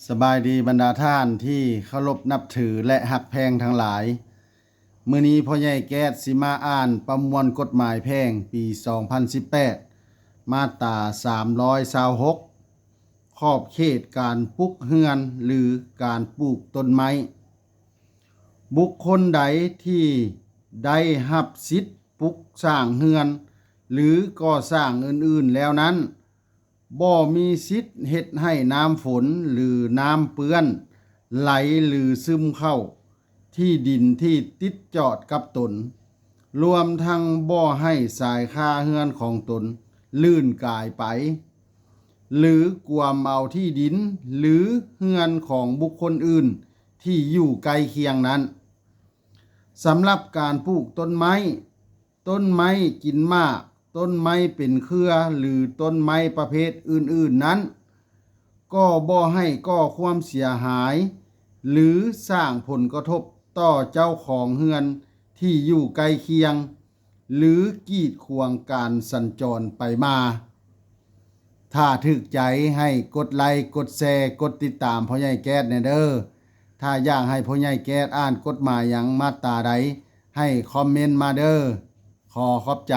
ສະບາຍດີບັນດາທ່ານທີ່ເຄົາລົບນັບຖື ແລະ ຮັກແພງທັງຫຼາຍ. ມື້ນີ້ພໍ່ໃຫຍ່ແກ້ດຊິມາອ່ານປະມວນກົດໝາຍແພ່ງປີສອງພັນສິບແປດ ມາດຕາສາມຮ້ອຍຊາວຫົກ ຂອບເຂດການປຸກເຮືອນ ຫຼື ການປູກຕົ້ນໄມ້. ບຸກຄົນໃດທີ່ໄດ້ຮັບສິດປຸກສ້າງເຮືອນ ຫຼື ກໍ່ສ້າງອື່ນໆແລ້ວນັ້ນ ບໍ່ມີສິດເຮັດໃຫ້ນ້ຳຝົນ ຫຼື ນ້ຳເປື້ອນໄຫຼ ຫຼື ຊຶມເຂົ້າທີ່ດິນທີ່ຕິດຈອດກັບຕົນ, ລວມທັງບໍ່ໃຫ້ສາຍຄາເຮືອນຂອງຕົນລື່ນກາຍໄປ ຫຼື ກວມເອົາທີ່ດິນ ຫຼື ເຮືອນຂອງບຸກຄົນອື່ນທີ່ຢູ່ໃກ້ຄຽງນັ້ນ. ສຳລັບການປູກຕົ້ນໄມ້, ຕົ້ນໄມ້ກິນໝາກ, ຕົ້ນໄມ້ເປັນເຄືອ ຫຼື ຕົ້ນໄມ້ປະເພດອື່ນໆນັ້ນ, ກໍບໍ່ໃຫ້ກໍ່ຄວາມເສຍຫາຍ ຫຼື ສ້າງຜົນກະທົບຕໍ່ເຈົ້າຂອງເຮືອນທີ່ຢູ່ໃກ້ຄຽງ ຫຼື ກີດຂວາງການສັນຈອນໄປມາ. ຖ້າຖືກໃຈໃຫ້ກົດໄລ, ກົດແຊ, ກົດຕິດຕາມພໍ່ໃຫຍ່ແກ້ດແດ່ເດີ້. ຖ້າຢາກໃຫ້ພໍ່ໃຫຍ່ແກ້ດອ່ານກົດໝາຍຫຍັງມາດຕາໃດ, ໃຫ້ຄອມເມັນມາເດີ້. ຂໍຂອບໃຈ.